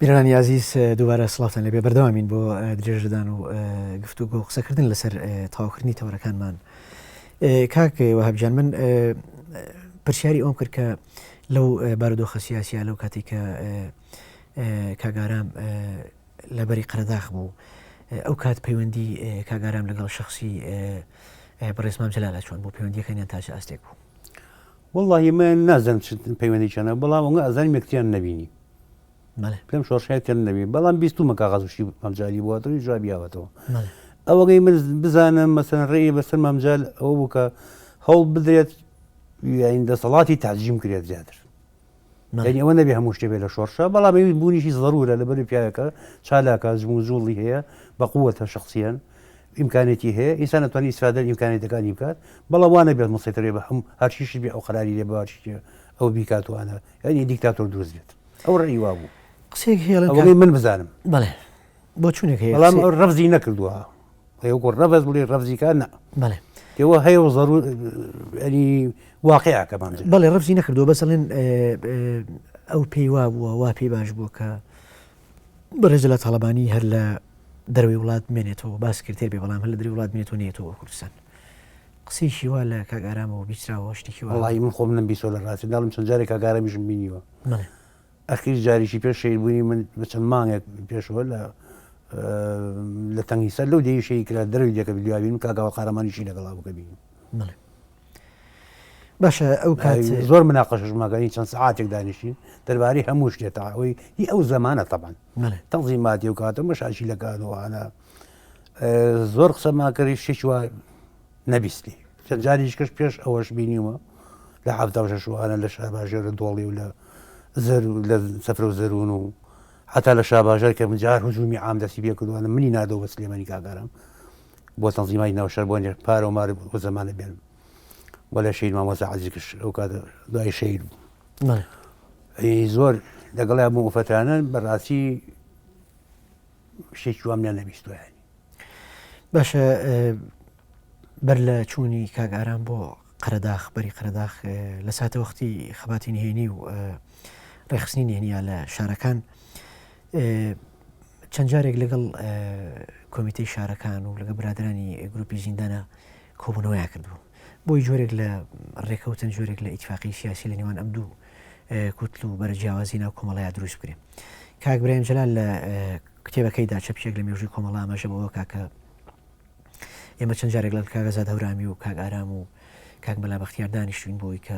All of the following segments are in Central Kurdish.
بینەرانی ئازیز دووبارە سڵاوتان لێبێ بەردەوامین بۆ درێژەدان و گفتوگۆ و قسەکردن لەسەر تەواوکردنی تەوەرەکانمان کاک وەهاب گیان من پرسیاری ئەوم کرد کە لەو بارودۆخە سیاسیە لەو کاتێک کە کاگارام لە بەری قەرەداخ بوو ئەو کات پەیوەندی کاگارام لەگەڵ شخصی بەڕێز مام جەلالە چۆن بوو پەیوەندیەکانیان تا چ ئاستێک بوو؟ وەڵڵاهی من نازانم چ پەیوەندییان بەڵام ئەوە ئەزانم یەکتریان نەبینی لەم شۆڕشایەتیان نەبی بەڵام بیستومە کاغەز وشی مامجالی بووە تۆی جوابی یاوەتەوە ئەوەگەی من بزانم مەسەن ڕێی بەسەر مامجال ئەوە بوو کە هەوڵ بدرێت یاین دەسەڵاتی تاجیم کرێت زیاتر یعنی ئەوە نەبێ هەموو شتێ بێ لە شۆڕشە بەڵام ئەوی بوونیشی زەرورە لەبەری پیاوەکە چالاکە جموجوڵی هەیە بە قووەتە شخصیان ئیمکانێتی هەیە ئینسان ئەتوانی ئیسفادە لە ئیمکانێتەکانی بکات بەڵام وا نەبێت مسەیتەرێ بە هەم هەرچیشی بێ ئەو قەراری لێ بە هەرچی ئەو بیکات و ئەنە یعنی دیکتاتۆر دروست بێت ئەو ڕێی وا بوو قسەیەک هەیە ئەڵێن ئەوەی من بزانم بەڵێ بۆچوونێک هەیە بەڵام ئەو ڕەفزی نەکردووە وەکو ڕەفز بڵێ ڕەفزی کار نا بەڵێ ئێوە هەیە و ضرور ینی واقعەکە بانجێ بەڵێ ڕەفزی نەکردووە بەس ئەڵێن ئەو پێی وا بووە وا پێی باش بووە کە بەڕێز جەلال تاڵەبانی هەر لە دەرەوەی وڵات بمێنێتەوە با سکرتێر بێ بەڵام هەر لە دەرەوەی وڵات بمێنێتەوە نەیەتەوە بۆ کوردستان قسەیەکی وا لە کاک ئارامەوە بیستراوە شتێکی وا وەڵی من خۆم نەمبیستوە لە ڕاستی داڵم چەند جارێک کاک ئارامیشم بینیوە بەڵێ ئەخیر جاریشی پێش شەهید بوونی من بە چەند مانگێک پێشەوە لە لە تەنگی سەر لەو دێی شەهید کرا دەرەوەی دێکە دوای بینیم کاک ئاوات قارەمانیشی لەگەڵا بوو کە بینیم بەڵێ باشە ئەو کات زۆر مناقەشەشماگەنی چەند سعاتێک دانیشتین دەربارەی هەموو شتێ تا ئەوەی هی ئەو زەمانە تەبان تەنزیماتی و کاتە مەشاشی لە کانوانە زۆر قسەمان کردی شتێکی وا نەبیستی چەند جاریش کەش پێش ئەوەش بینیومە لە 76 وانە لە شارباژێرە دۆڵی و لە زەر لە سەفرە و زەرون و حتا لە شاباژەر کە جار هجومی عام دەستی پێ کردووانە منی نادەوە بە سلێمانی کاکارم بۆ تەنزیمای ناوشار بۆ نێر پارە و مارە بۆ زەمانە بێنم وە لە شەهید مامۆستا عەزیز کش ئەو کاتە دوای شەهید بوو زۆر لەگەڵیان بوو فترانە بەڕاستی شتێکی وام لێ نەبیستووە یانی. باشە بەر لە چوونی کاک ئارام بۆ قەرەداخ بەری قەرەداخ لە ساتەوەختی خەباتی نهێنی و ڕێخستنی نهێنیە لە شارەکان چەند جارێک لەگەڵ کۆمیتەی شارەکان و لەگە برادرانی گروپی زیندانە کۆبوونەوەیان کردبوو بۆی جۆرێک لە ڕێکەوتن جۆرێک لە ئیتفاقی سیاسی لە نێوان ئەم دوو کوتل و بەرە جیاوازی ناو کۆمەڵەیە دروست بکرێ کاک برایم جەلال لە کتێبەکەیدا چەپکێک لە مێژووی کۆمەڵە ئاماژە بەوە کاکە ئێمە چەند جارێک لەگەڵ کاک ئازاد هەورامی و کاک ئارام و کاک مەلا بەختیار دانیشتوین بۆی کە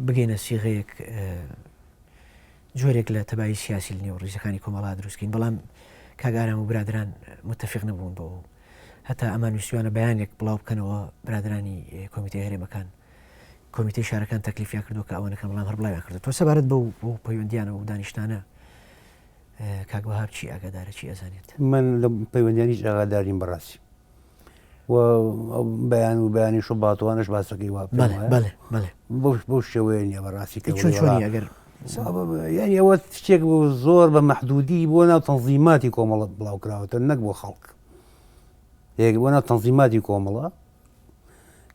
بگەینە سیغەیەک جۆرێک لە تەبایی سیاسی لە نێو ڕیزەکانی کۆمەڵا دروستکەین بەڵام کاک ئارام و برادران متفق نەبوون بۆ هەتا ئەمان ویستویانە بەیانێک بڵاو بکەنەوە برادرانی کۆمیتەی هەرێمەکان کۆمیتەی شارەکان تەکلیفیان کردو کە ئەوە نەکەن بەڵام هەر بڵاویان کردو تۆ سەبارەت بەو بەو پەیوەندیانە و دانیشتانە کاک وەهاب چی ئاگادارە چی ئەزانێت؟ من لە پەیوەندیان هیچ ئاگادار نیم بەڕاستی و بەیان و بەیانی شوباتوانش باسەکەی وا بەڵێ بەڵێ بەو شێوەیە نییە بەڕاستی کە چۆن چۆنی ئەگەر یعنی ئەوە شتێک بوو زۆر بە مەحدودی بۆ ناو تەنزیماتی کۆمەڵە بڵاو کراوەتە نەک بۆ خەڵک یەک بۆ ناو تەنزیماتی کۆمەڵە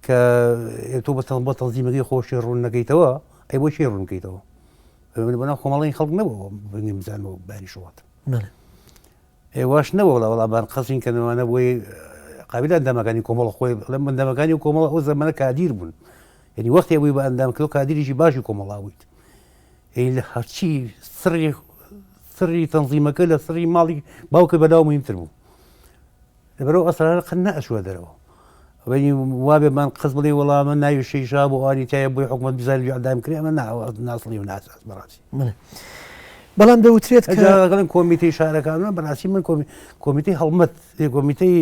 کە تۆ بە بۆ تەنزیمەکەی خۆشی ڕوون نەکەیتەوە ئەی بۆ چی ڕوون بکەیتەوە بەناو کۆمەڵی خەڵک نەبوو بنیم بزانەوە باری شوات ئێواش نەبوو وڵا وڵا بان قەسین کەنەوانە بۆی قابل ئەندامەکانی کۆمەڵ خۆی بڵێم ئەندامەکانی کۆمەڵ ئەو زەمانە کادیر بوون یعنی وەختێ بووی بە ئەندام کرد کادیریی باشی کۆمەڵا بوویت ئەی لە هەرچی سڕی سڕی تەنزیمەکە لە سڕی ماڵی باوکە بەلاو مهمتر بوو لەبەرئەو ئەسرارە قەت نەئەچووە دەرەوە. ئەوەی وابێ من قەس بڵێ وەڵا من ناوی شەیشا بۆ ئانی تایە بۆی حکومەت بزانێت ئیعدام کرێ ئەمە نا ئەوە ناسڵی و ناساز بەڕاستی. بەڵام دەوترێت کە ئەگەڵن کۆمیتەی شارەکان بەڕاستی من کۆمیتەی هەڵمەت کۆمیتەی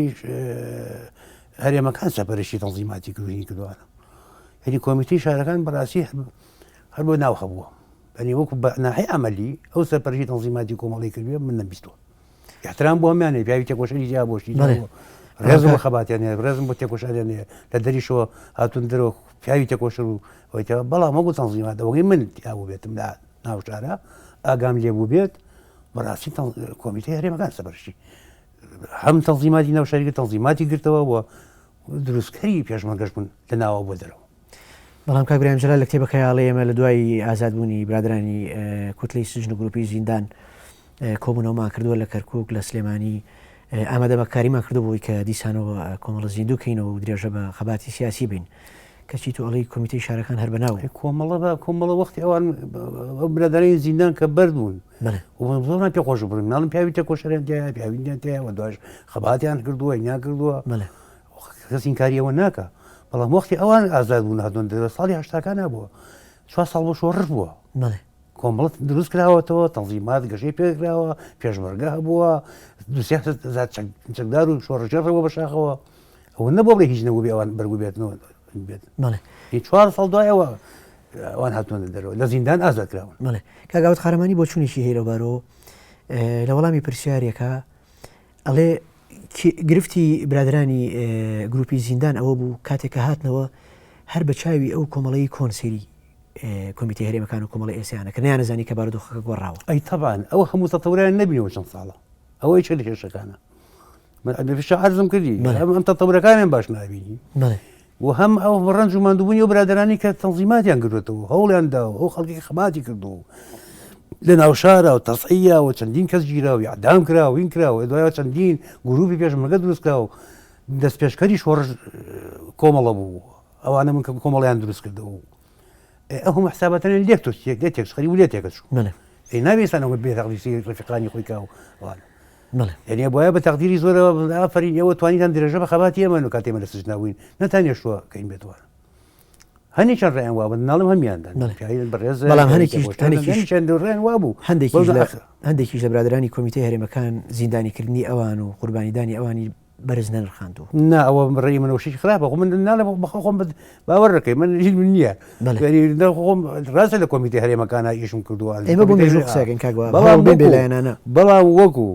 هەرێمەکان سەپەرشتی تەنزیماتی کردنی کردوانە یعنی کۆمیتەی شارەکان بەڕاستی هەر بۆ ناو هەبووە یعنی وەکو بە ناحی عملی ئەو سەرپەرشتی تەنزیماتی کۆمەڵی کردوێ من نەمبیستووە احترام بۆ هەمیان هەیە پیاوی تێکۆشەری جیا بۆ شتی بەڵێ. ڕێزم بۆ خەباتیان هەیە ڕێزم بۆ تێکۆشانیان هەیە لە دەریشەوە هاتوون دەرەوە پیاوی تێکۆشەر و ئەوەی تیا بەڵام وەکو تەنزیمات ئەوەی من تیا بوو بێتم لە ناو شارە ئاگام لێ بوو بێت بەڕاستی کۆمیتەی هەرێمەکان سەبەرشی هەم تەنزیماتی ناو شاری تەنزیماتی گرتەوە و دروستکەری پێشمەرگەش بوون لە ناوە بۆ دەرەوە. بەڵام کاک برایم جەلال لە کتێبەکەی ئاڵێ ئێمە لە دوای ئازادبوونی برادرانی کوتلەی سجن و گروپی زیندان. کۆبوونەوەمان کردووە لە کەرکوک، لە سلێمانی ئامادەبەکاریمان کردووە بۆی کە دیسانەوە کۆمەڵە زیندوو کەینەوە و درێژە بە خەباتی سیاسی بین. کەچی تۆ ئەڵێی کۆمیتەی شارەکان هەر بە ناو. کۆمەڵە بە کۆمەڵە وەختی ئەوان ئەو برادەرانی زیندان کە بەرد بوون. بەڵێ. زۆرمان پێ خۆش بوون. ناڵم پیاوی تێکۆشەریان تیایە، پیاویان تیایە و دواش خەباتیان کردووە، ئینیان کردووە. بەڵێ. کەس ئینکاری ئەوە ناکا. بەڵام وەختی ئەوان ئازاد بوون هاتوون دەرەوە ساڵی هەشتاکان بووە. چوار ساڵ بۆ شۆڕش بووە. بەڵێ. کۆمەڵە دروست کراوەتەوە، تەنزیمات گەشەی پێکراوە، پێشمەرگە هەبووە، دوو سێ هەزار چەکدار و شۆڕشگێڕ هەبووە بە شاخەوە. ئەوە نەبووە بڵێ هیچ نەبوو بێ ئەوان بەرگوو بێتنەوە بێت. بەڵێ. هی چوار ساڵ دوای ئەوە ئەوان هاتوونە دەرەوە لە زیندان ئازاد کراون. بەڵێ. کاک ئاوات قارەمانی بۆچوونێکی هەیە لەوبارەوە لە وەڵامی پرسیارێکا ئەڵێ گرفتی برادەرانی گروپی زیندان ئەوە بوو کاتێک کە هاتنەوە هەر بە چاوی ئەو کۆمەڵەی کۆن سەیری کۆمیتەی هەرێمەکان و کۆمەڵی ئێسیانە کە نەیانەزانی کە بارودۆخەکە گۆڕاوە. ئەی تەبعەن ئەو هەموو تەتەورەیان نەبینیوە چەند ساڵە ئەوە یەکێک لە کێشەکانە من ئەمە عەرزم کردی هەم ئەم تەتەورەکانیان باش نابینی و هەم ئەو ڕەنج و ماندووبوونی ئەو برادەرانی کە تەنزیماتیان کردوێتەوە هەوڵیان دا و ئەو خەڵکی خەباتی کردو لە ناوشارە و تەسعیە و چەندین کەس گیرا و یعدام کرا و این کرا و دوایەوە چەندین گروپی پێشمەرگە دروست کرا و دەستپێشکەری شۆڕش کۆمەڵە بوو ئەوانە من کە کۆمەڵیان دروست کردەوە ئەو هەموو حساباتانیان لێک تۆ لێ تێکشخەری و لێ تێکەچوو ئەی نابێ ئینسان ئەوە بێ تەقدیری ڕەفیقانی خۆی کا و ئەوانە یعنی بۆیە بە تەقدیری زۆرەوە ئافەرین ئێوە توانیتان درێژە بە خەباتی ئێمە و کاتێ ئێمە لە سجنا بووین نەتانێشتووە کەین بێتوانە هەنێکیان ڕێیان وابوو ناڵم هەمیان دەن بەڕێز بەڵام هەنێکیش هەنێکیش ڕێیان وابوو هەندێکیش لە هەندێکیش لە برادەرانی کۆمیتەی هەرێمەکان زیندانیکردنی ئەوان و قوربانیدانی ئەوانی بەرز نەنرخاندووە. نا ئەوە ڕێی منەوە شتێکی خراپە خۆ من ناڵێم بەخۆ خۆم باوەڕ دەکەی من هیچ من نییە خۆم ڕاستە لە کۆمیتەی هەرێمەکانە ئیشم کردووە ئێمە بۆ مێژوو قسەکەین کاک وەهاب بەڵام بێ بێلایەنانە بەڵام وەکو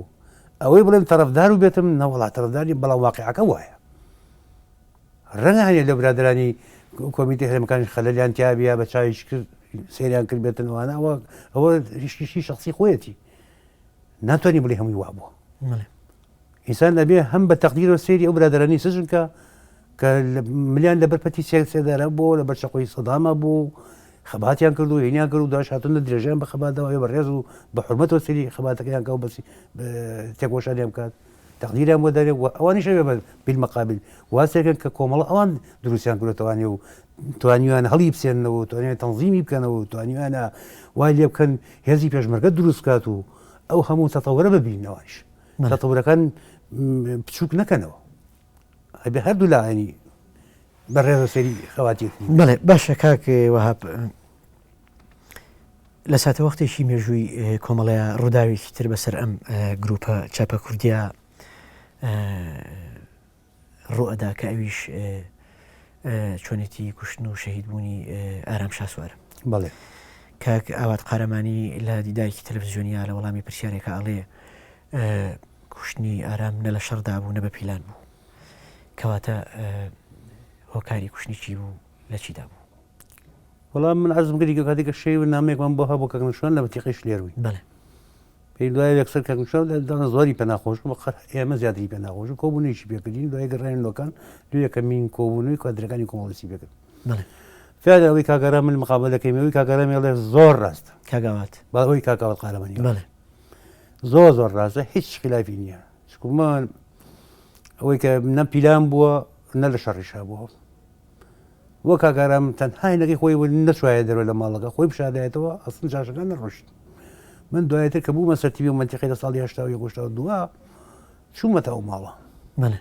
ئەوەی بڵێم تەرەفدار و بێتم نەوەڵا تەرەفداری بەڵام واقیعەکە وایە ڕەنگە هەنێ لە برادرانی کۆمیتەی هەرێمەکانیش خەلەلیان تیابە بە چاویش کرد سەیریان کرد بێتن ئەوانە ئەوە ئەوە شتێکی شخصی خۆیەتی ناتوانانی بڵێ هەمووی وابووە ئینسان ئەبێ هەم بە تەقدیرەوە سەیری ئەو برادەرانەی سجن کا کە ملیان لەبەر پەتی سێدارە بۆ لەبەر چەقۆی سەدامە بوو خەباتیان کرد و هینیان کرد و داش هاتون لە درێژیان بە خەباتەوە بە ڕێز و بە حرمەتەوە سەیری خەباتەکەیان کا و بەسی تێکۆشانیان بکات تەقدیریان بۆ دەرێ و ئەوانیش ئەبێ بە بالمقابل واسێکن کە کۆمەڵە ئەوان دروستیان کردوتەوانێ و توانیویان هەڵی بسێننەوە و توانیان تەنزیمی بکەنەوە و توانیویانە وای لێ بکەن هێزی پێشمەرگە دروست بکات و ئەو هەموو تەتەوەرە ببینن ئەوانیش تەتەورەکان بچووک نەکەنەوە ئەبێ هەردوو لایەنی بە ڕێزە سەری خەواتی بەڵێ باشە کاک وەهاب لە ساتەوەختێکی مێژووی کۆمەڵەیە ڕووداوێکی تر بەسەر ئەم گروپە چەپە کوردیا ڕوئەدا کە ئەویش چۆنێتی کوشتن و شەهید بوونی ئارام شاسوارە. بەڵێ. کاک ئاوات قارەمانی لە دیدارێکی تەلەفزیۆنیا لە وەڵامی پرسیارێکا ئەڵێ کوشتنی ئارام نە لە شەڕدا بوو نە بە پیلان بوو. کەواتە هۆکاری کوشتنی چی بوو لە چیدا بوو؟ وەڵام من عەرزم کردی کە کاتێک کە شەوی نامەیەکمان بۆ هەبوو کاک نەوشیروان لە بەتیقەی شلێر بووین. بەڵێ. پێی دوای یەکسەر کاک نوشان دانا زۆری پێ ناخۆش بوو قەر ئێمە زیاتری پێ ناخۆش بوو کۆبوونەوەیەکی پێ کردین دوای گەڕاین لۆکان دوو یەکەمین کۆبوونەوەی کادرەکانی کۆمەڵیستی پێ کرد بەڵێ فعلا ئەوەی کاک ئارام من مقابەلەکەی ئەوەی کاک ئارام ئەڵێ زۆر ڕاستە کاک ئاوات بەڵێ ئەوەی کاک ئاوات قارەمانی بەڵێ زۆر زۆر ڕاستە هیچ خلافی نییە چونکە ئەوەی کە نە پیلان بووە نە لە شەڕیشا بووە وە کاک ئارام تەنها هینەکەی خۆی بوو نەچوایە دەرەوە لە ماڵەکە خۆی پیشاندایەتەوە ئەسڵن جاشەکان نەڕۆشت من دوایتر کە بوومە سەرتیبی و مەنتیقی لە ساڵی 81 82 چوومەتە ئەو ماڵە بەڵێ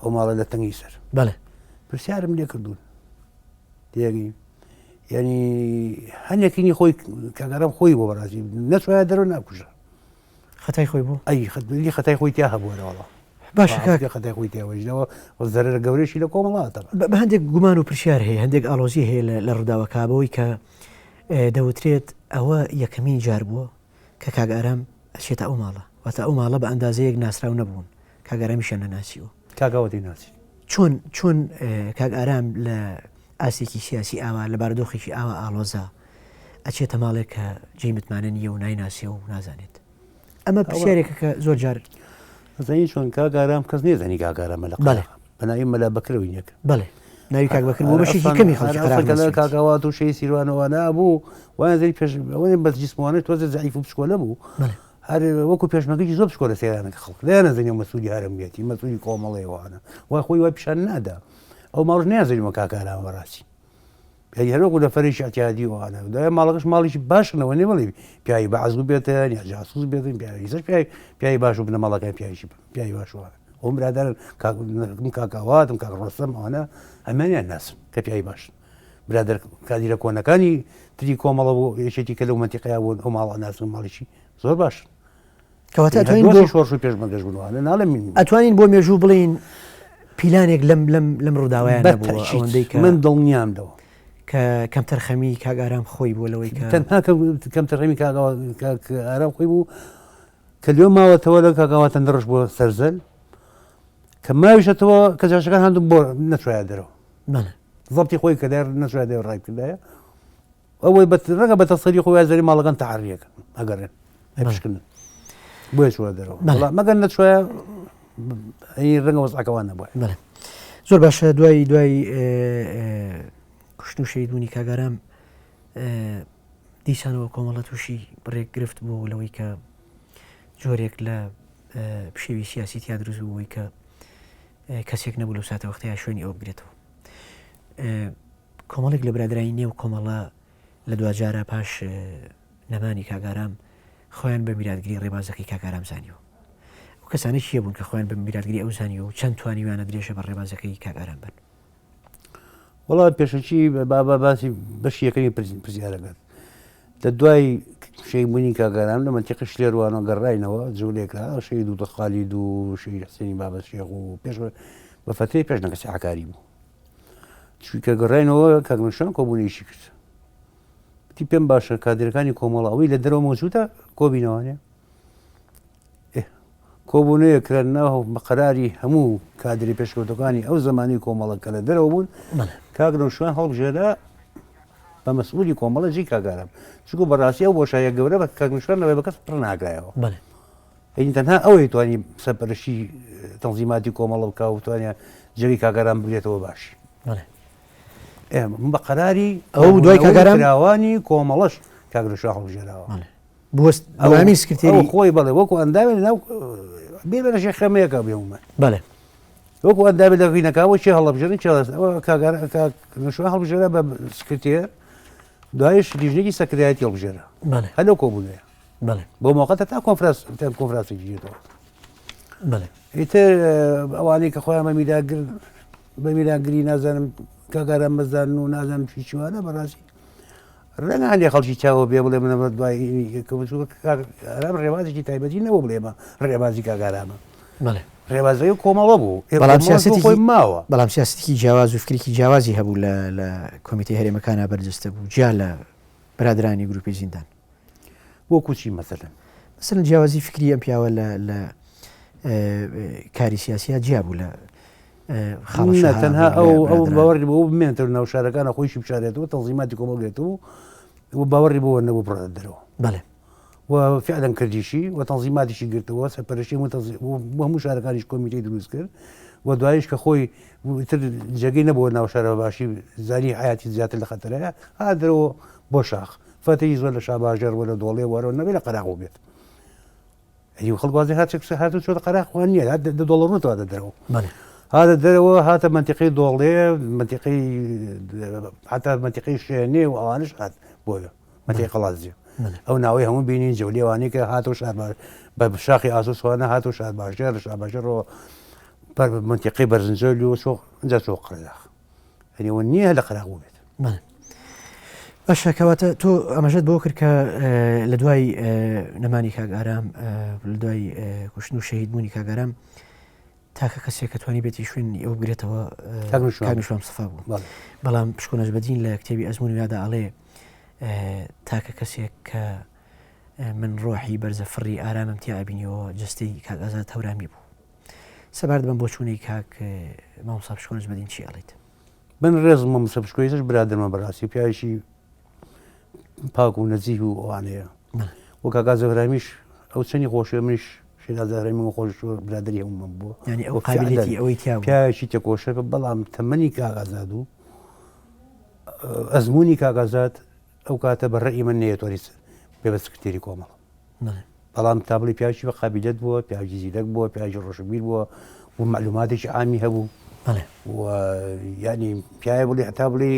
ئەو ماڵە لە تەنگی سەر بەڵێ پرسیارم لێ کردوون تێگەی یعنی هەنێکینی خۆی کاگەرم خۆی بۆ بەڕاستی نەچوایە دەرەوە ناکوژە خەتای خۆی بوو؟ ئەی خەتای خۆی تیا هەبوو وەڵا. باشە کاک خەتای خۆی تیا وەژنەوە و زەرەر گەورەشی لە کۆمەڵاتە. بە هەندێک گومان و پرسیار هەیە هەندێک ئاڵۆزی هەیە لە ڕووداوەکە بەوەی کە دەوترێت ئەوە یەکەمین جار بووە کە کاک ئارام ئەچێتە ئەو ماڵە واتە ئەو ماڵە بە ئەندازەیەک ناسراو نەبوون کاک ئارامیشیان نەناسیوە. کاک ئاوەتی ناسی. چۆن چۆن کاک ئارام لە ئاستێکی سیاسی ئاوا لە بارودۆخێکی ئاوا ئاڵۆزا ئەچێتە ماڵێک کە جێی متمانە نییە و نایناسێ و نازانێت ئەمە پرسیارێکە کە زۆر جار زانی چۆن کاک ئارام کەس نێزانی کاک ئارامە لە بەڵێ بەناوی مەلا بەکرەوەی نەکرد بەڵێ. ناوی کاک بەکر بۆ بەشێکی کەمی خەڵکی قەراغ ناسیویەتی. کاک ئاوات و شەهید سیروان ئەوانە بوو وایان زانی پێش ئەوەی بەس جسمانە تۆزێ زەعیف و بچکۆلە بوو هەر وەکو پێشمەرگەی زۆر بچکۆلە سەیرانەکە خەڵک نەیانەزانی ئەو مەسوولی هەرەمیەتی مەسوولی کۆمەڵەیە وانە وای خۆی وای پیشان نادا ئەو ماڵش نەیانزانیوە کاک ئارام بەڕاستی یعنی هەر وەکو نەفەرێکی اعتیادی وانە دوای ماڵەکەش ماڵێکی باشنەوە نێ بڵێ پیاوی بەعس بێتن یا جاسوس بێتن پیاوی سەر پیاوی پیاوی باش و بنەماڵەکان پیاویشی پیاوی باش وانە ئەو برادەرن کاک کاک ئاواتم کاک ڕۆستەم ئەوانە هەمانیان ناسم کە پیاوی باشن برادەر کادیرە کۆنەکانی تری کۆمەڵە بۆ یەکێتی کە لەو مەنتیقەیە بوون ئەو ماڵە ناسم ماڵێکی زۆر باشن کەواتە ئەتوانین بۆ شۆڕش و پێشمەرگەش بوون وانە ناڵێم ئەتوانین بۆ مێژوو بڵێین پیلانێک لەم لەم لەم ڕووداوەیان نەبووە ئەوەندەی کە من دڵنیام لەوە کە کەمتەرخەمی کاک ئارام خۆی بووە لەوەی کە تەنها کەمتەرخەمی کاک ئارام خۆی بوو کە لێ ماوەتەوە لە کاک ئاواتە نەڕش بۆ سەرزەل کە ماویشەتەوە کە جاشەکان هەندوو بۆ نەچوایە دەرەوە زەبتی خۆی کە دەر نەچوایە دەرەوە ڕای کردایە ئەوەی بە ڕەنگە بە تەسەری خۆی وای زەری ماڵەکان تەعریەکەن ئەگەڕێن ئەپشکنن بۆیە چووە دەرەوە بەڵام مەگەر نەچوایە ئەی ڕەنگە وەزعەکە وا نەبوایە. بەڵێ زۆر باشە دوای دوای کوشتن و شەهیدبوونی کاک ئارام دیسانەوە کۆمەڵە تووشی بڕێک گرفت بوو لەوەی کە جۆرێک لە پشێوی سیاسی تیا دروست بووی کە کەسێک نەبوو لەو ساتە وەختەیە شوێنی ئەو بگرێتەوە کۆمەڵێک لە برادەرانی نێو کۆمەڵە لە دواجارا پاش نەمانی کاک ئارام خۆیان بە میراتگری ڕێبازەکەی کاک ئارام زانیوە. ئەو کەسانە کێ بوون کە خۆیان بە میراتگری ئەو زانیوە و چەند توانیویانە درێژە بە ڕێبازەکەی کاک ئارام بەن؟ وەڵا پێشەکی با با باسی بەشی یەکەمی پرسیارەکەت لە دوای شەهیدبوونی کاک ئارام لە مەنتیقی شلێروانەوە گەڕاینەوە جولێکرا شەهید و خالید و شەهید حسێنی بابە شێخ و پێش بە فەترەی پێش نەکەسی عەکاری بوو چونکە گەڕاینەوە کاک نوشان کۆبوونەوەیەکی کرد وتی پێم باشە کادرەکانی کۆمەڵە ئەوەی لە دەرەوە مەوجودە کۆبینەوانێ کۆبوونەیە کرا ناو بە قەراری هەموو کادری پێشکەوتەکانی ئەو زمانی کۆمەڵە کە لە دەرەوە بوون کاک نەوشیروان هەڵبژێرا بە مەسئولی کۆمەڵە جی کاگارم چونکو بەڕاستی ئەو بۆشایە گەورە بە کاک نەوشیروان لەوەی بە کەس پڕ ناکرایەوە یەعنی تەنها ئەوەی توانی سەرپەرشتی تەنزیماتی کۆمەڵە بکا و توانیان جێگەی کاک ئارام بگرێتەوە باشی. بەڵێ. ئێمە من بە قەراری ئەو دوای کاک ئارام کراوانی کۆمەڵەش کاک نەوشیروان هەڵبژێراوە. بەڵێ. بووە دوایەمین سکرتێری ئەو خۆی بەڵێ وەکو ئەندامێ لەناو بێ بە لەژێر خەمەیەکە بێ ومە. بەڵێ. وەکو ئەندامێ لە ڕینەکە کێ هەڵبژێرن کێ هەڵبژێرن ئەوە کاک ئارام کاک نەوشیروان هەڵبژێرا بە سکرتێر دوایش لیژنەیەکی سەکرتایەتی هەڵبژێرا. بەڵێ. هەر لەو کۆبوونەیە. بەڵێ. بۆ مۆقەتە تا کۆنفراس تا کۆنفراسێکی گرتەوە. بەڵێ. ئیتر ئەوانەی کە خۆیان بە میراگر بە میراگری نازانم کاک ئارام مەزان و نازانم چی چیوانە بەڕاستی ڕەنگە هەندێک خەڵکی چاوە بێ بڵێ منە دوای ئارام ڕێبازێکی تایبەتی نەبوو بڵێ ئێمە ڕێبازی کاک ئارامە. بەڵێ. ڕێبازەکەی کۆمەڵە بوو. بەڵام سیاسەتێکی خۆی ماوە. بەڵام سیاسەتێکی جیاواز و فکرێکی جیاوازی هەبوو لە لە کۆمیتەی هەرێمەکانا بەرجەستە بوو جیا لە برادەرانی گروپی زیندان. وەکو چی مەسەلەن؟ مەسەلەن جیاوازی فکری ئەم پیاوە لە لە کاری سیاسیا جیا بوو لە خاڵە شەهاب تەنها ئەو ئەو باوەڕی بۆ بمێنێتەوە ناو شارەکانە خۆیشی بشارێتەوە تەنزیماتی کۆمەڵگرێتەوە و باوەڕی بۆ نەبوو بڕۆتە دەرەوە. بەڵێ. و فعلا کردیشی و تەنزیماتیشی گرتەوە سەرپەرشتی هەموو شارەکانیش کۆمیتەی دروست کرد و دوایش کە خۆی تر جێگەی نەبووە ناو شارە باشی زانی حیاتی زیاتر لە خەتەرەیە هات دەرەوە بۆ شاخ فەتەی زۆر لە شاباژێڕ وە لە دۆڵێ وەرەوە نەبێ لە قەراغ بێت ئەی خەڵک وازی هات هات و چۆتە قەراغ خوان نییە هات دە دۆڵە ڕووتەوە دە دەرەوە هاتە دەرەوە هاتە منتیقەی دۆڵێ منتیقەی حتا منتیقەی شێنێ و ئەوانش هات بۆیە منتیقەی قەڵادزێ ئەو ناوەی هەموو بینین جەولێوانی کە هاتەوە شار بە شاخی ئاسۆ سوانە هاتەوە شارباژێر لە شارباژێڕەوە منتیقەی بەرزنجە لۆ چۆ ئینجا چۆ قەرەداخ یعنی ئەوە نییە لە قەراغ بووبێت. بەڵێ باشە کەواتە تۆ ئاماژەت بۆ کرد کە لە دوای نەمانی کاک ئارام لە دوای کوشتن و شەهید بوونی کاک ئارام تاکە کەسێک کە توانی بێتی شوێنی ئەو بگرێتەوە کاک نوشوان مستەفا بوو بەڵام پشکۆ نەجمەدین لە کتێبی ئەزموون و یادا ئەڵێ تاکە کەسێک کە من ڕۆحی بەرزە فڕی ئارامم تیا ئەبینیەوە جستەی کاک ئازاد هەورامی بوو سەبارەت بەم بۆچوونەی کاک مامۆستا پشکۆ نەجمەدین چی ئەڵێیت؟ من ڕێزم مامۆستا پشکۆ ئێستاش برادەرمە بەڕاستی پیاوێکی پاک و نەزیه و ئەوانەیە و کاک ئازاد هەورامیش ئەو چەنی خۆشە منیش شێرازا ڕێمی من خۆش برادری هەموومان بووە یعنی ئەو قابلیەتی ئەوەی تیا بوو پیاوێکی تێکۆشەر بوو، بەڵام تەمەنی کاک ئازاد و ئەزموونی کاک ئازاد ئەو کاتە بە ڕەئی من نەیەتوانی بێ بە سکرتێری کۆمەڵ. بەڵام تا بڵێی پیاوێکی بە قابیلەت بووە، پیاوێکی زیرەک بووە، پیاوێکی ڕۆشنبیر بووە و مەعلوماتێکی عامی هەبوو. و یعنی پیاوێ بڵێ هەتا بڵێ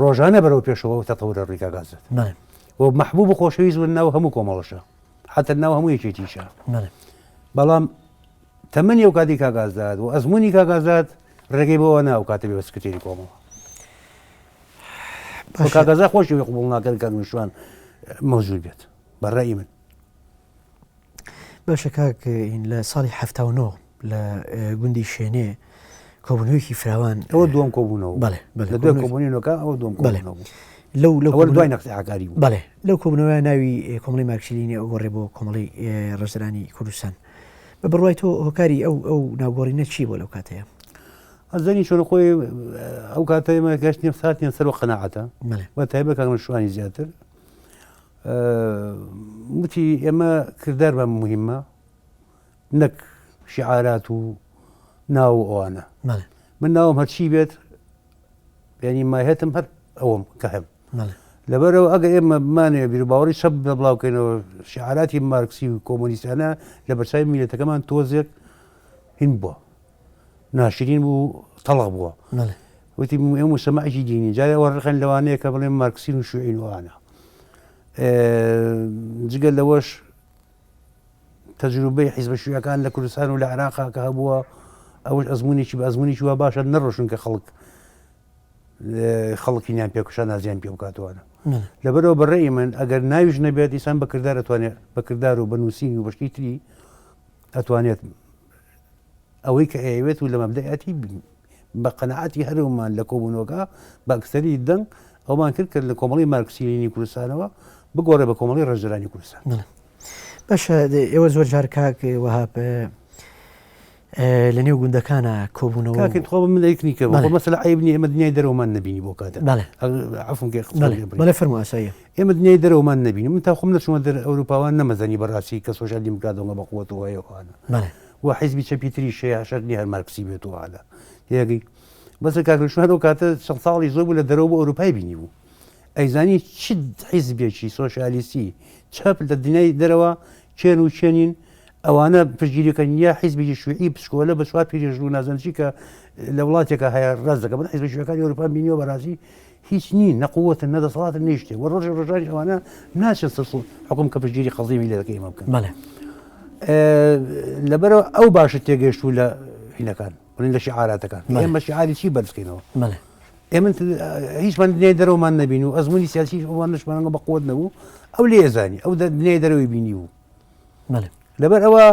ڕۆژانە بەرەو پێشەوە تەتەورە ڕووی کاک ئازاد. و مەحبوب و خۆشەویست بوو ناو هەموو کۆمەڵەشە حتا ناو هەموو یەکێتیشە. بەڵام تەمەنی ئەو کاتی کاک ئازاد و ئەزموونی کاک ئازاد ڕێگەی بۆ نا ئەو کاتە بێ بە سکرتێری کۆمەڵە. کاک ئازاد خۆشی قبوڵ ناکەن کاک نوشوان مەوجود بێت بە ڕەئی من. باشە کاک لە ساڵی 79 لە گوندی شێنێ کۆبوونەوەیەکی فراوان ئەوە دووەم کۆبوونەوە بەڵێ لە دوای کۆبوونەوەکە ئەوە دووەم کۆبوونەوە بوو لەو لەو ئەوە دوای نەخشەی ئاکاری بوو بەڵێ لەو کۆبوونەوە ناوی کۆمەڵی مارکسیلینی ئەگۆڕێ بۆ کۆمەڵی ڕەنجدەرانی کوردستان بە بڕوای تۆ هۆکاری ئەو ئەو ناوگۆڕینە چی بۆ لەو کاتەیە؟ ئەزانی چۆن خۆی ئەو کاتە ئێمە گەشتین ساتیان سەر و قەناعەتە بە تایبەت کاک شوانی زیاتر وتی ئێمە کردار بە مهمە نەک شعارات و ناو و ئەوانە من ناوم هەرچی بێت یعنی ماهێتم هەر ئەوم کە هەم لەبەرەوە ئەگە ئێمە بمانەوێ بیروباوەڕی چەپ بڵاوکەینەوە شعاراتی مارکسی و کۆمۆنیستانە لە بەرچاوی میلەتەکەمان تۆزێک هین بووە ناشرین بوو تەڵق بووە وتی ئێمە سەماعێکی دینی جارێ ئەوە ڕقن لەوانەیە کە بڵێن مارکسین و شوعین وانە جگە لەوەش تەجروبەی حیزبە شیوعەکان لە کوردستان و لە عێراقا کە هەبووە ئەوەش ئەزموونێکی بە ئەزموونێکی وا باشە نەڕۆشن کە خەڵک خەڵکینیان پێکوشە نازیان پێ بکاتوانە لەبەرەوە بەڕێی من ئەگەر ناویش نەبێت ئیسان بەکردار ئەتوانێت بەکردار و بەنووسین و بەشتی تری ئەتوانێت ئەوەی کە ئەیەوێت و لە مەبدەئەتی بە قەناعەتی هەرمان لە کۆبوونەوەکە بە ئەکسەری دەنگ ئەومان کرد کە لە کۆمەڵی مارکسیلینی کوردستانەوە بگۆڕێ بە کۆمەڵی ڕەنجدەرانی کوردستان. باشە ئێوە زۆر جار کاک وەهاب لە نێو گوندەکانە کۆبوونەوە کاکە خۆ من دەیکنی کە بۆ مەسەلە عیب نییە ئێمە دنیای دەرەوەمان نەبینی بۆ کاتە بەڵێ عەفوم کە بەڵێ فەرموو ئاساییە ئێمە دنیای دەرەوەمان نەبینی من تا خۆم نەچوومە دەر ئەوروپاوە نەمەزانی بەڕاستی کە سۆشیال دیموکرات ئەوەنگە بە قووەت و هەیە ئەوانە و حیزبی چەپی تریش هەیە شەرت نییە هەر مارکسی بێت و ئەوانە تێگەی بەس کاک ڕیشوان ئەو کاتە چەند ساڵی زۆر بوو لە دەرەوە بۆ ئەوروپای بینی بوو ئەیزانی چ حیزبێکی سۆشیالیستی چەپ لە دنیای دەرەوە کێن و کێنین ئەوانە پشتگیریەکەن یا حیزبێکی شوعی بچکۆلە بە چوار پیرێژن و نازانم چی کە لە وڵاتێکا هەیە ڕاست دەکەم من حیزبە شوعیەکانی ئەوروپام بینیوە بەڕاستی هیچ نین نە قووەتن نە دەسەڵاتن نە شتێک وە ڕۆژێک ڕۆژانی ئەوانە ناچن سەر حکوم کە پشتگیری قەزیی میللەتەکەی ئێمە بکەن بەڵێ لەبەرەوە ئەو باشە تێگەیشتوو لە هینەکان بڵێن لە شیعاراتەکان ئێمە شیعاری چی بەرزکەینەوە بەڵێ ئێمە هیچمان دنیای دەرەوەمان نەبین و ئەزمموی سیاسی ئەوان نشمانەوە بە قوت نەبوو ئەو لێزانی ئەو دنیای دەرەوەی بینی بوو لەبەر ئەوە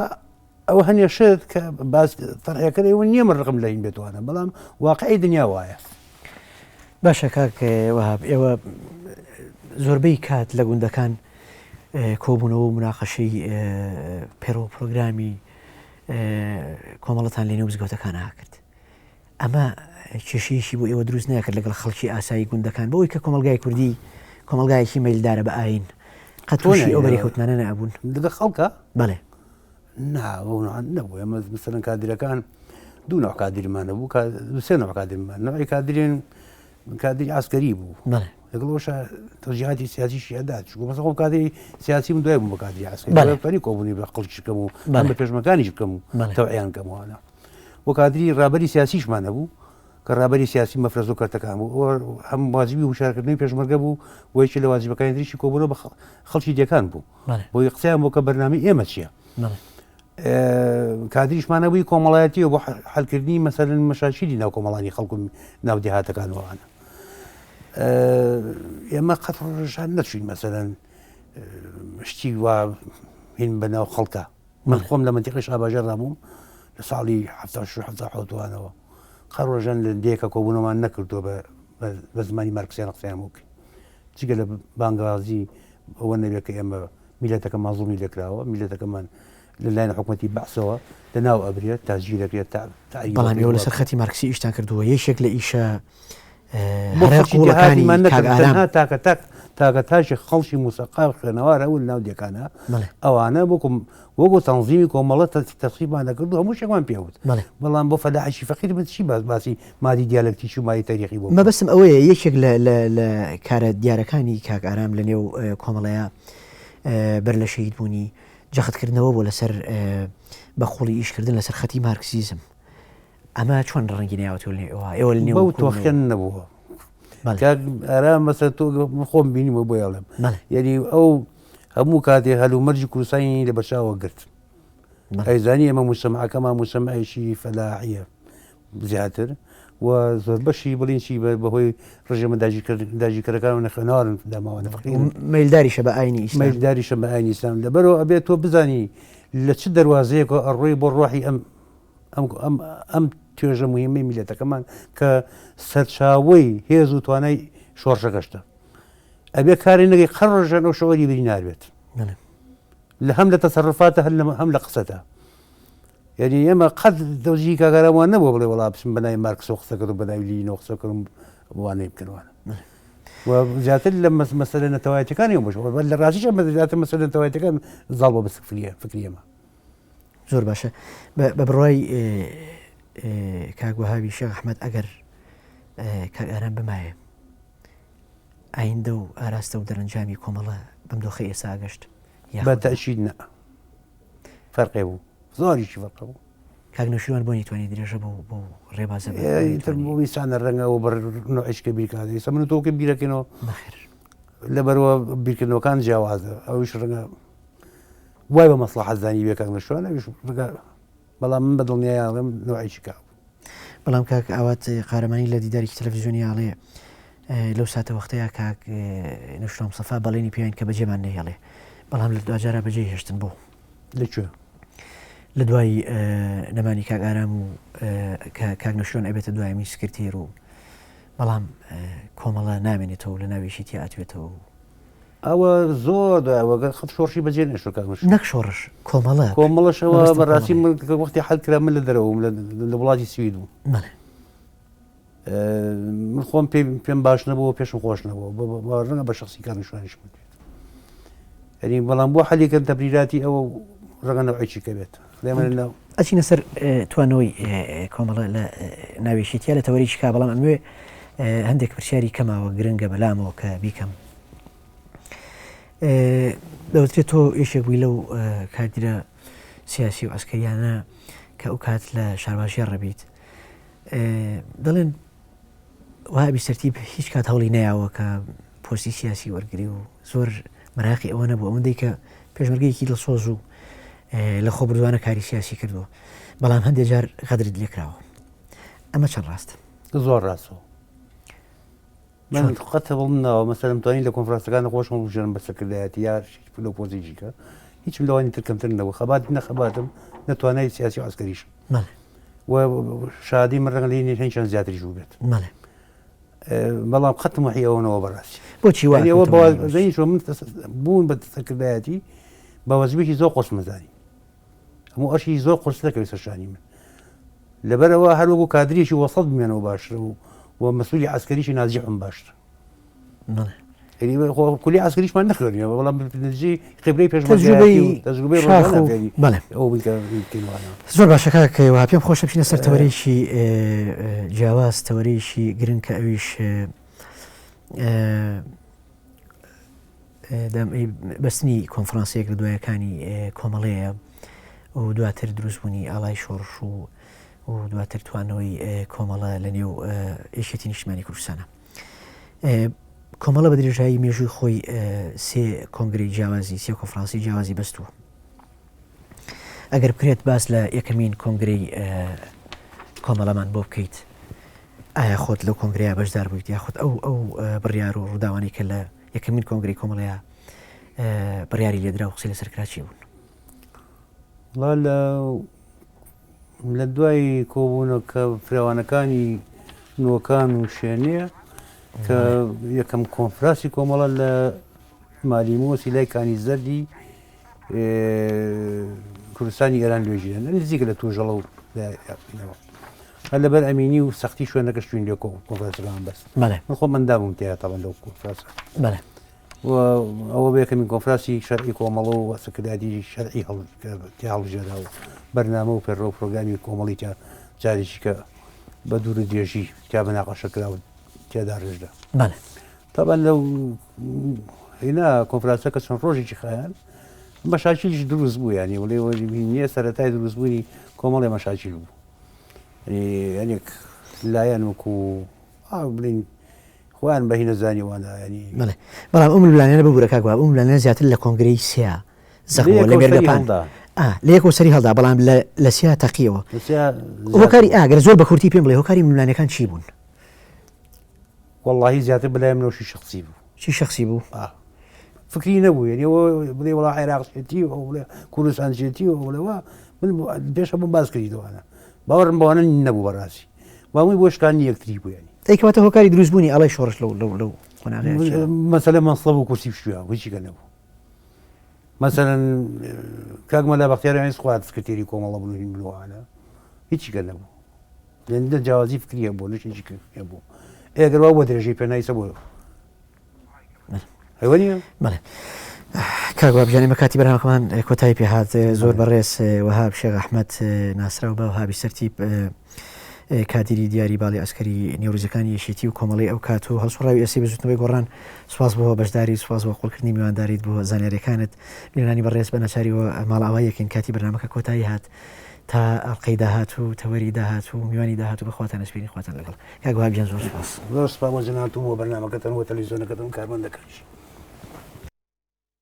ئەوە هەنێ شت کە باس تەرحەکە ئێوە نییە من ڕقم لە هین بێتوانە بەڵام واقعی دنیا وایە. باشە کاک وەهاب ئێوە زۆربەی کات لە گوندەکان کۆبوونەوە و مناقەشەی پێڕۆ پرۆگرامی کۆمەڵەتان لەنێو مزگەوتەکان کرد ئەمە کێشەیەکی بۆ ئێوە دروست نەکرد لەگەڵ خەڵکی ئاسایی گوندەکان بەوەی کە کۆمەڵگای کوردی کۆمەڵگایەکی مەیلدارە بە ئاین قەت تووشی ئەو بەرێکەوتنانە نەبوون لەگەڵ خەڵکە؟ بەڵێ. نا نەبوو ئێمە مەسەلەن کادیرەکان دوو نوع کادیرمان هەبوو سێ نوع کادیرمان نوعی کادرین کادری عسکەری بوو لەگەڵ ئەوشا تەوجیهاتی سیاسیشی ئەدا چونکە مەسەلەن خۆم کادری سیاسی من دوای بووم بە کادری عسکەری توانی کۆبوونی بە خەڵکیش بکەم و هەم بە پێشمەکانیش بکەم و تەوعیان کەم وانە بۆ کادری ڕابەری سیاسیشمان هەبوو کە ڕابەری سیاسی مەفرەز و کەرتەکان بوو هەم واجبی هوشارکردنەوەی پێشمەرگە بوو و یەکێ لە واجبەکانی تریشی کۆبوونەوە بە خەڵکی دێکان بوو بۆی قسەیان بۆ کە بەرنامەی ئێمە چییە کادریشمان هەبووی کۆمەڵایەتی و بۆ حلکردنی مەسەلەن مەشاکیلی ناو کۆمەڵانی خەڵک و ناو دێهاتەکان وانە ئێمە قەت ڕۆژان نەچوین مەسەلەن شتی وا هین بە ناو خەڵکە من خۆم لە مەنتیقەی شاباژێڕ ڕابووم لە ساڵی 76 77 وانەوە قەت ڕۆژان لە دێکە کۆبوونەوەمان نەکردووە بە زمانی مارکسیانە قسەیان بۆ بکەین جگە لە بانگازی ئەوە نەبێت کە ئێمە میلەتەکەمان زوڵمی لێکراوە میلەتەکەمان لەلایەن حکوومەتی بەعسەوە لە ناو ئەبرێت تاجی دەکرێت بەڵام ئێوە لەسەر خەتی مارکسی ئیشتان کردووە یەکێک لە ئیشە هەرە قووڵەکانی کاک ئارام تاکە تاک تاکە تاکی خەڵکی موسەقاف خوێنەوار هەبوو لەناو دێکانە ئەوانە وەکو وەکو تەنزیمی کۆمەڵە تەسخیرمان دەکرد و هەموو شتێکمان پێ وت بەڵام بۆ فەلاحێکی فەقیر من چی باس باسی مادی دیالەکتیکی و مادی تەریقی بۆ مەبەستم ئەوەیە یەکێک لە لە لە کارە دیارەکانی کاک ئارام لە نێو کۆمەڵەیە بەر لە شەهید بوونی جەختکردنەوە بۆ لەسەر بە قوڵی ئیشکردن لەسەر خەتی مارکسیزم ئەمە چۆن ڕەنگی ناوەتەوە لە ئێوە ئێوە لە نێو بەو تۆخێن نەبووە کاک ئارام مەسەر تۆ من خۆم بینیمە بۆ یاڵێم یعنی ئەو هەموو کاتێ هەلومەرجی کوردستانی لە بەرچاوە گرت ئەیزانی ئێمە موجتەمعەکەمان موجتەمعێکی فەلاحیە زیاتر و زۆر بەشی بڵین چی بەهۆی ڕژێمە داگیرکەرەکان و نەخوێنەوارن داماوە نەفەقیرن مەیلداریشە بە ئاینی ئیسلام مەیلداریشە بە ئاینی ئیسلام لەبەرەوە ئەبێت تۆ بزانی لە چ دەروازەیەکەوە ئەڕۆی بۆ ڕۆحی ئەم ئەم ئەم ئەم توێژە مهمەی میلەتەکەمان کە سەرچاوەی هێز و توانای شۆڕشەکەشتە ئەبێ کاری نەگەی قەر ڕۆژێن ئەو شعوری برینار بێت لە هەم لە تەسەڕفاتە هەر هەم لە قسەتە یعنی ئێمە قەت دەوجی کاگەرەوە نەبوو بڵێ وڵا بچم بەناوی مارکس و قسە کردم بەناوی لینۆ قسە کردم وانەی بکەنوانە و زیاتر لە مەسەلە نەتەوایەتەکانی بۆش لە ڕاستیش ئەمە زیاتر مەسەلە نەتەوایەتەکان زاڵ بە فکریە فکریەمە زۆر باشە بە بڕوای کاک وەهابی شێخ ئەحمەد ئەگەر کاک ئارام بمایە ئایندە و ئاراستە و دەرەنجامی کۆمەڵە بەم دۆخەی ئێستا گەشت بە تەئکید نا فەرقێ بوو زۆریشی فەرقە بوو کاک نەوشیروان بۆ نەیتوانی درێژە بۆ بۆ ڕێبازە ئیتر بۆ ویسانە ڕەنگە ئەوە بە نوعیشکە بیرکات ئێستا من و تۆ کە بیرەکەینەوە نەخێر لەبەرەوە بیرکردنەوەکان جیاوازە ئەویش ڕەنگە وای بە مەسڵەحەت زانی بێ کاک نەوشیروان ئەویش ڕەنگە بەڵام من بە دڵنیایی ئەڵێم نوعێکی کاک بوو. بەڵام کاک ئاوات قارەمانی لە دیدارێکی تەلەفزیۆنی ئاڵێ لەو ساتە وەختەیە کاک نەوشیروان مستەفا بەڵێنی پێیان کە بەجێمان نەهێڵێ بەڵام لە دواجارا بەجێی هێشتن بۆ لەکوێ؟ لە دوای نەمانی کاک ئارام و کاک نەوشیروان ئەبێتە دوایەمین سکرتێر و بەڵام کۆمەڵە نامێنێتەوە لە ناویشی تیا ئەتوێتەوە و ئەوە زۆر دوای ئەوە گەر خەت شۆڕشی بەجێ نەشتوە کاک نەشتوە. نەک شۆڕش کۆمەڵە کۆمەڵەشەوە بەڕاستی من وەختی حەل کرا من لە دەرەوە بووم لە وڵاتی سوید بووم. بەڵێ. من خۆم پێم باش نەبوو پێشم خۆش نەبوو ڕەنگە بە شخصی کاک نەشوانیشم بێت. یعنی بەڵام بۆ حەلیکەن تەبریراتی ئەوە ڕەنگە نەوعێکی کە بێت. ئەچینە سەر توانەوەی کۆمەڵە لە ناوێکی تیا لە تەوەرێکی کا بەڵام ئەموێ هەندێک پرسیاری کەماوە گرنگە بەلامەوە کە بیکەم دەوترێت تۆ یەکێک بووی لەو کادرە سیاسی و ئەسکەریانە کە ئەو کات لە شارباژێڕ ڕەبیت دەڵێن وەهابی سەرتیپ هیچ کات هەوڵی نەیاوە کە پۆستی سیاسی وەرگری و زۆر مەراقی ئەوە نەبوو ئەوەندەی کە پێشمەرگەیەکی دڵسۆز و لە خۆبردوانە کاری سیاسی کردووە بەڵام هەندێک جار غەدرت لێکراوە ئەمە چەند ڕاستە؟ زۆر ڕاستە من قەت هەوڵم ناوە مەسەلەن توانی لە کۆنفرانسەکان خۆشم بژێنم بە سەرکردایەتی یا لەو پۆزیشیکە هیچم لەوانی تر کەمتر نەبوو خەبات نە خەباتم نە توانای سیاسی و عەسکەریشم و شادی من ڕەنگە لێی هەنگیان زیاتریش بووبێت بەڵام قەت تموحی ئەوەنەوە بەڕاستی بۆچی وا ئەوە زەین شۆ من بوون بە سەرکردایەتی بە وەزبێکی زۆر قورس مەزانی هەموو ئەشی زۆر قورس دەکەوێت سەر شانی من لەبەرەوە هەر وەکو کادرێکی وەسەت بمێنەوە باشترە و و مەسوولی عەسکەریی نازیحم باشترە کولی عەسکەریشمان نەخوێنیەوە بەڵام نەتیجەی خبرەی پێشمەرگایەتی و تەجروبەی ڕۆژانە فێری ئەوە بووین کە بکەین وانە. زۆر باشە کاک وەها پێم خۆشە بچینە سەر تەوەرێکی جیاواز تەوەرێکی گرنگ کە ئەویش بەستنی کۆنفرانسێک لە دوایەکانی کۆمەڵەیە و دواتر دروستبوونی ئاڵای شۆڕش و و دواتر توانەوەی کۆمەڵە لە نێو یەکێتی نیشتمانی کوردستانە. کۆمەڵە بە درێژایی مێژووی خۆی سێ کۆنگرەی جیاوازی سێ کۆنفرانسی جیاوازی بەستووە. ئەگەر بکرێت باس لە یەکەمین کۆنگرەی کۆمەڵەمان بۆ بکەیت ئایا خۆت لەو کۆنگرەیە بەشدار بوویت یاخود ئەو ئەو بڕیار و ڕووداوانەی کە لە یەکەمین کۆنگرەی کۆمەڵەیە بڕیاری لێدرا و قسەی لەسەر کرا چی بوون؟ وەڵا لە لە دوای کۆبوونەکە فراوانەکانی نۆکان و شێنێ کە یەکەم کۆنفراسی کۆمەڵە لە مالیمۆسی لای کانی زەردی کوردستانی ئێران لێژیان نزیکە لە توژەڵە و هەر لەبەر ئەمینی و سەختی شوێنەکە شوین لێ کۆنفرانسەکان بەس من خۆم ئەندامم تیا تاوان لەو کۆنفرانسە بەڵێ. و ئەوە بە یەکەمین کۆنفراسی شەرعی کۆمەڵە و سەرکردایەتی شەرعی تیا هەڵبژێرا و بەرنامە و پەیڕەو و پرۆگرامی کۆمەڵی تیا جارێکی کە بە دوور و درێژی تیا بەناقەشە کرا و تیا داڕێژرا. بەڵێ. تابان لەو هینا کۆنفرانسە کە چەند ڕۆژێکی خایان مەشاکیلیش دروست بوو یانی وڵێ نییە سەرەتای دروستبوونی کۆمەڵی مەشاکیل بوو یانێک لایەن وەکو بڵین خۆیان بە هینە زانیوانە یانی. بەڵێ بەڵام ئەو ململانێیانە ببورە کاک وەهاب ئەو ململانێیانە زیاتر لە کۆنگرەی سیا زەق بووە لە لەیەکەوە سەری مێرگەپان هەڵدا. ئا لە یەکەوە سەری هەڵدا بەڵام لە لە سیا تەقیەوە. لە سیا زیاتر هۆکاری بوو. ئا گەر زۆر بە کورتی پێم بڵێ هۆکاری ململانێکان چی بوون؟ وەڵاهی زیاتر بەلای منەوە شی شەخسی بوو. چی شەخسی بوو؟ ئا فکری نەبوو یانی ئەوە بڵێ وەڵا عێراق چێتی و ئەو بڵێ کوردستان چێتی و ئەو بڵێ وا من پێش هەبووم باس کردیتەوانە باوەڕم بەوانە نەبوو بەڕاستی باوەی بۆ شکاندنی یەکتری بوو یانی. ئەی کەواتە هۆکاری دروست بوونی ئاڵای شۆڕش لەو لەو لەو قۆناغەیە چیە؟ مەسەلە مەنسەب و کورسی پشتویان بوو هیچی کە نەبوو. مەسەلەن کاک مەلا بەختیار یانی خوات سکرتێری کۆمەڵە بوون و هین بوون وانە هیچی کە نەبوو. نە جیاوازی فکری هەبوو نە شتێکی هەبوو. ئێ گەر وا بۆ درێژەی پێ نایسە بۆ ئەوە نییە؟ بەڵێ کاک وەهاب گیان ئێمە کاتی بەرنامەکەمان کۆتایی پێ هات زۆر بەڕێز وەهاب شێخ ئەحمەد ناسراو بە وەهابی سەرتیپ کادیری دیاری باڵی عەسکەری نێوریزەکانی یەکێتی و کۆمەڵەی ئەو کات و هەڵسوڕاوی ئێستەی بزوتنەوەی گۆڕان سوپاس بۆ بەشداری سوپاس بۆ قوڵکردنی میوانداریت بۆ زانیاریەکانت بینەرانی بەڕێز بە ناچاریەوە ماڵئاواییەکەین کاتی بەرنامەکە کۆتایی هات تا ئەڵقەی داهاتوو تەوەری داهاتوو میوانی داهاتوو بە خواتان ئەسپێرین خواتان لەگەڵ کاک وەهاب گیان زۆر سوپاس. زۆر سوپاس بۆ جەنابتون بۆ بەرنامەکەتان و تەلەفزیۆنەکەتان و کارمەندەکانیش.